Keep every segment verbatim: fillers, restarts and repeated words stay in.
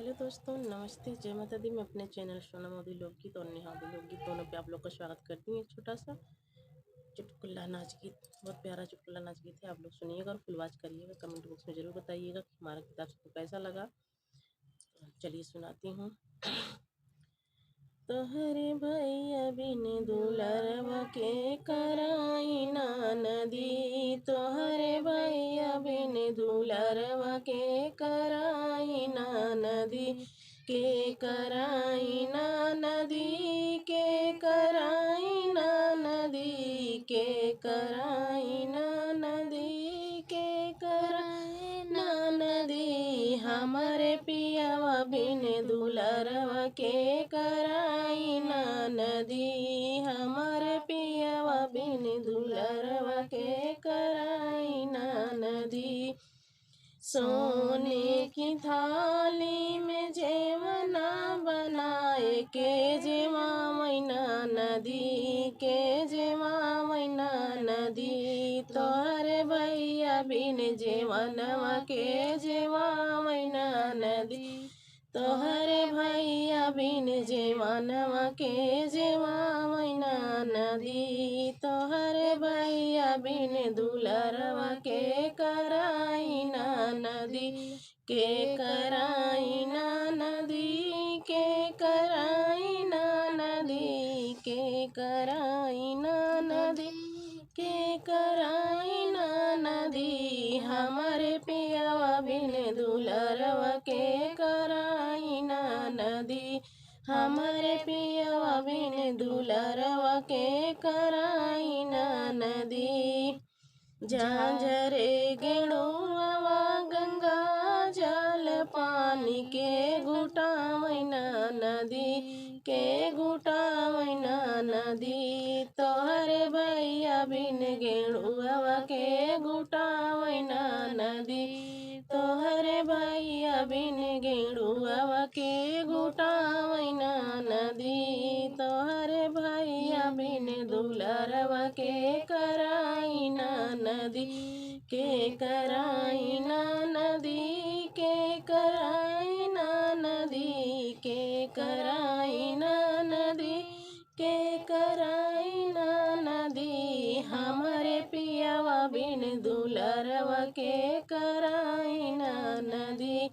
हेलो दोस्तों, नमस्ते, जय माता दी। मैं अपने चैनल सोना मोदी लोकगीत और नेहा मोदी लोकगीत दोनों पे आप लोग का स्वागत करती हूँ। एक छोटा सा चुटकुला नाच गीत, बहुत प्यारा चुटकुला नाच गीत है, आप लोग सुनिएगा और फुल वॉच करिएगा। कमेंट बॉक्स में ज़रूर बताइएगा कि हमारा गीत आप सबको कैसा लगा। तो चलिए सुनाती हूँ। तोहरे भैया बिन दुलरवा के कराई ना नदी, तोहरे भैया बिन दुलरवा के कराई ना नदी, के कराई ना नदी, के कराई ना नदी, के कराई ना नदी, के कराई ना नदी, हमरे पियवा बिन दुलरवा के कराई ना नदी, हमरे पियवा बिन दुलरवा के कराई ना नदी। सोने की थाली में जेवना बनाए के जेवावैना नदी, के जेवावैना नदी, तोहरे भैया बिन जेवनवा के जेवावैना नदी, तोहरे भैया बिन जेवनवा के जेवावैना नदी, तोहरे भैया बिन दुलरवा के कराई ना नदी, के कराई ना नदी, के कराई ना नदी, के कराई ना नदी, के कराई ना नदी, हमरे पियवा बिन दुलरवा के कराई ना नदी, हमरे पियवा बिन दुलरवा के कराई ना नदी। झांझरे गेड़ुआ गंगा जल पानी के गुटावैना नदी, के गुटावैना नदी, तोहरे भैया बिन गेड़ुआ के गुटावैना नदी, तोहरे भैया बिन गेड़ुआ के गुटावैना नदी, तोहरे भैया बिन दुलरवा के कराई ना नदी, के कराई ना नदी, के कराई ना नदी, के कराई ना नदी, के कराई ना नदी, हमरे पियवा बिन दुलरवा के कराई ना नदी,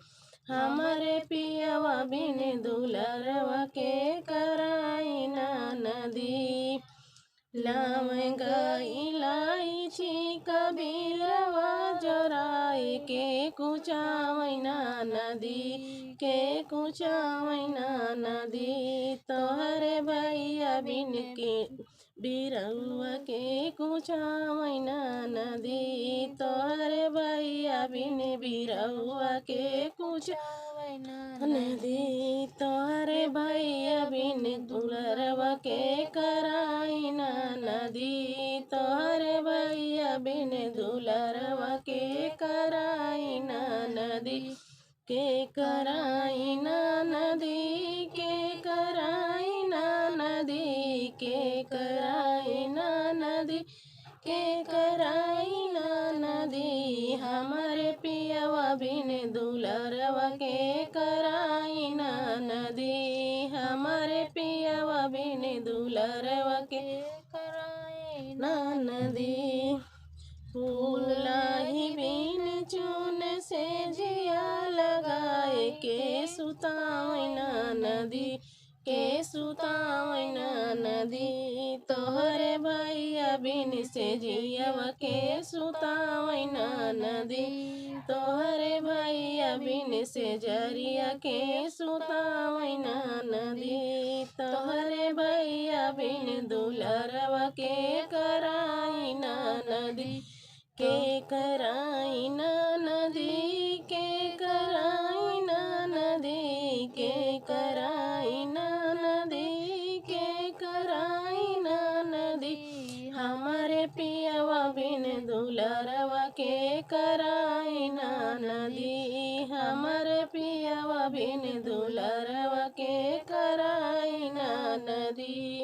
हमरे पियवा बिन दुलरवा के कराई ना नदी। लवंग इलायची कबीरवा जराए के कुचावैना नदी, के कुचावैना नदी, तोहरे भैया बिन के बिरौआ के कुचावैना नदी, तोहरे भैया बिन बिरौआ के कुचावैना नदी, तोहरे भैया बिन दुलरवा के कराई ना नदी, तोहरे भैया बिन दुलरवा के कराई ना नदी, के कराई ना नदी, के कराई ना नदी, के कराई ना नदी, के कराई ना नदी, हमरे पियवा बिन दुलरवा के कराई ना नदी, हमरे पियवा बिन दुलरवा के कराई ना नदी। फूल लाही बिन चून से जिया लगाए के सुतावैना नदी, के सुतावैना नदी, तोहरे भैया बिन से जियवा के सुतावैना नदी, तोहरे भैया बिन से जरिया के सुतावैना नदी, तोहरे भैया बिन दुलरवा के कराई ना नदी, के कराई ना नदी, के कराई ना नदी, के कराई ना नदी, के कराई ना नदी, हमरे पियवा बिन दुलरवा के कराई ना नदी, हमरे पियवा बिन दुलरवा के कराई ना नदी।